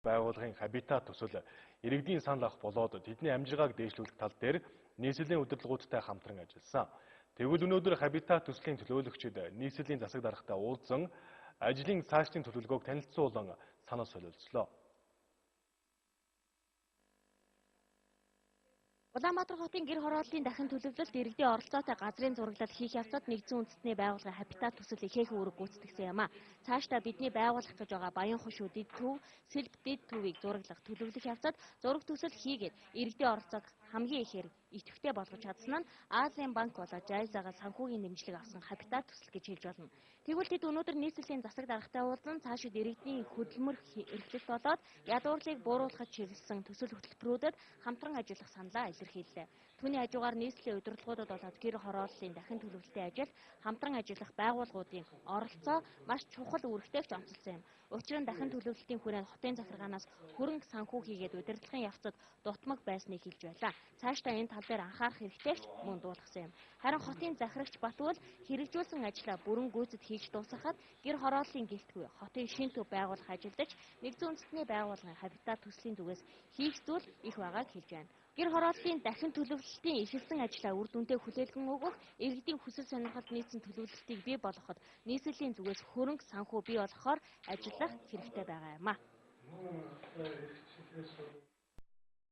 Байгууллагын Хабитат төсөл иргэдийн санал авах болоод тэдний амжиргааг дээшлүүлэх тал дээр нийслэлийн удирдлагуудтай хамтран ажилласан. Тэгвэл өнөөдөр Хабитат төслийн төлөөлөгчид нийслэлийн засаг даргатай уулзсан ажлын цаашдын төлөвлөгөөг танилцуулан санал солилцлоо. Улаанбаатар хотын гэр хорооллын дахин төлөвлөлт иргэдийн оролцоотой газрын зураглал хийх явцад нэгдсэн үндэстний байгууллагын Хабитат төсөл ихээхэн үүрэг гүйцэтгэсэн юм а. Цаашдаа бидний байгуулах гэж байгаа Баян хошуу дэд төв, Сэлб дэд төвийг зураглах, төлөвлөх явцад зураг төсөл хийгээд иргэдийн оролцоог хамгийн ихээр идэвхтэй болгож чадсан нь Азийн банк болоод Жайзагаа санхүүгийн дэмжлэг авсан Хабитат төсөл гэж хэлж болно. Тэгвэл тэд өнөөдөр нийслэлийн засаг даргатай уулзан цаашид иргэдийн хөдөлмөр эрхлэлт болоод ядуурлыг бууруулахад чиглэсэн төсөл хөтөлбөрүүдэд хамтран ажиллах саналаа илэрхийллээ. Түүний хажуугаар нийслэлийн удирдлагуудад болоод гэр хорооллын дахин төлөвлөлтийн ажил, хамтран ажиллах байгууллагуудын оролцоо маш чухал үүрэгтэй ч онцолсон юм. Учир нь дахин төлөвлөлтийн хүрээнд хотын захиргаанаас хөрөнгө санхүү хийгээд удирдлагын явцад дутмаг байсныг хэлж байлаа. Цаашдаа энэ тал дээр анхаарах хэрэгтэй ч мөн дуулгасан юм. Харин хотын захирагч Батүл хэрэгжүүлсэн ажлаа бүрэн гүйцэд хийж дуусгахад гэр хорооллын гэлтгүй хотын шинэ төв байгуулах ажилдаж нэгдсэн үндэстний байгууллагын Хабитат төслийн зүгээс хийх зүйл их байгааг хэлж байна. Гэр хорооллын дахин төлөвлөлтийн эхэлсэн ажлаа үр дүнтэй хүлээлгэн өгөх, иргэдийн хүсэл сонирхолд нийцсэн төлөвлөлтийг бий болгоход нийслэлийн зүгээс хөрөнгө санхүү бий болгохоор ажиллах хэрэгтэй байгаа юм а.